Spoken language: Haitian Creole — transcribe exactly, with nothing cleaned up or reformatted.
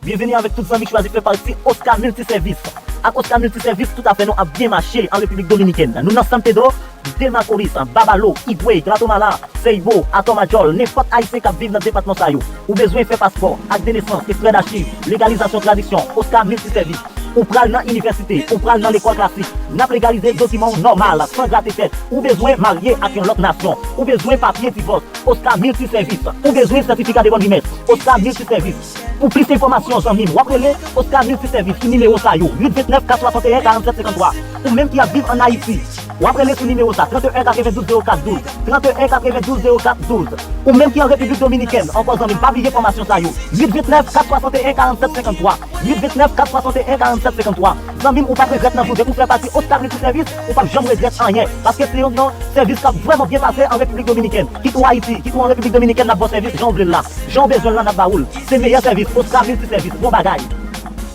Byenveni avèk tout zanmi k chwazi fè pati Oscar Multiservice. Ak Oscar Multiservice, tout afè nou ap byen mache an Repiblik Dominikèn. Nou nan San Pedro de Macorís, Babalo, Higüey, Guatemala, Ceibo, Atomayor, nenpòt Ayisyen k ap viv nan depatman sa yo. Ou bezwen fè paspò, ak de nesans, ekstrè dachiv, legalizasyon, tradiksyon, Oscar Multiservice. Ou pral nan inivèsite, ou pral nan lekòl klasik, n ap legalize dokiman w nòmal, san grate tèt. Ou bezwen marye ak yon lòt nasyon, ou bezwen papye divòs, Oscar Multiservice. Ou bezwen sètifika de bòn imès, Oscar Multiservice. Pou plis enfòmasyon, zanmi m, w ap rele Oscar Multiservice sou nimewo sa yo, uit vennèf kat swasanteyen karannsèt senkanntwa. Ou menm ki ap viv ann Ayiti, w ap rele sou nimewo sa, trannteyen katrevendouz zewo kat douz, trannteyen katrevendouz zewo kat douz. Ou menm ki an Repiblik Dominikèn, ankò zanmi m, pa bliye fòmasyon sa yo, uit vennèf kat swasanteyen karannsèt senkanntwa, uit vennèf kat swasanteyen karannsèt senkanntwa. Zanmi m, ou p ap regrèt nan jou de ou fè pati Oscar Multiservice, ou p ap janm regrèt anyen, paske se yon, yon sèvis k ap vrèman byen pase an Repiblik Dominikèn. Kit ou Ayiti, kit ou an Repiblik Dominikèn, n ap ba w sèvis jan w vle l la. Jan w bezwen l la, n ap ba ou l. Se meyè sèvis, Oscar Multiservice, bon bagay.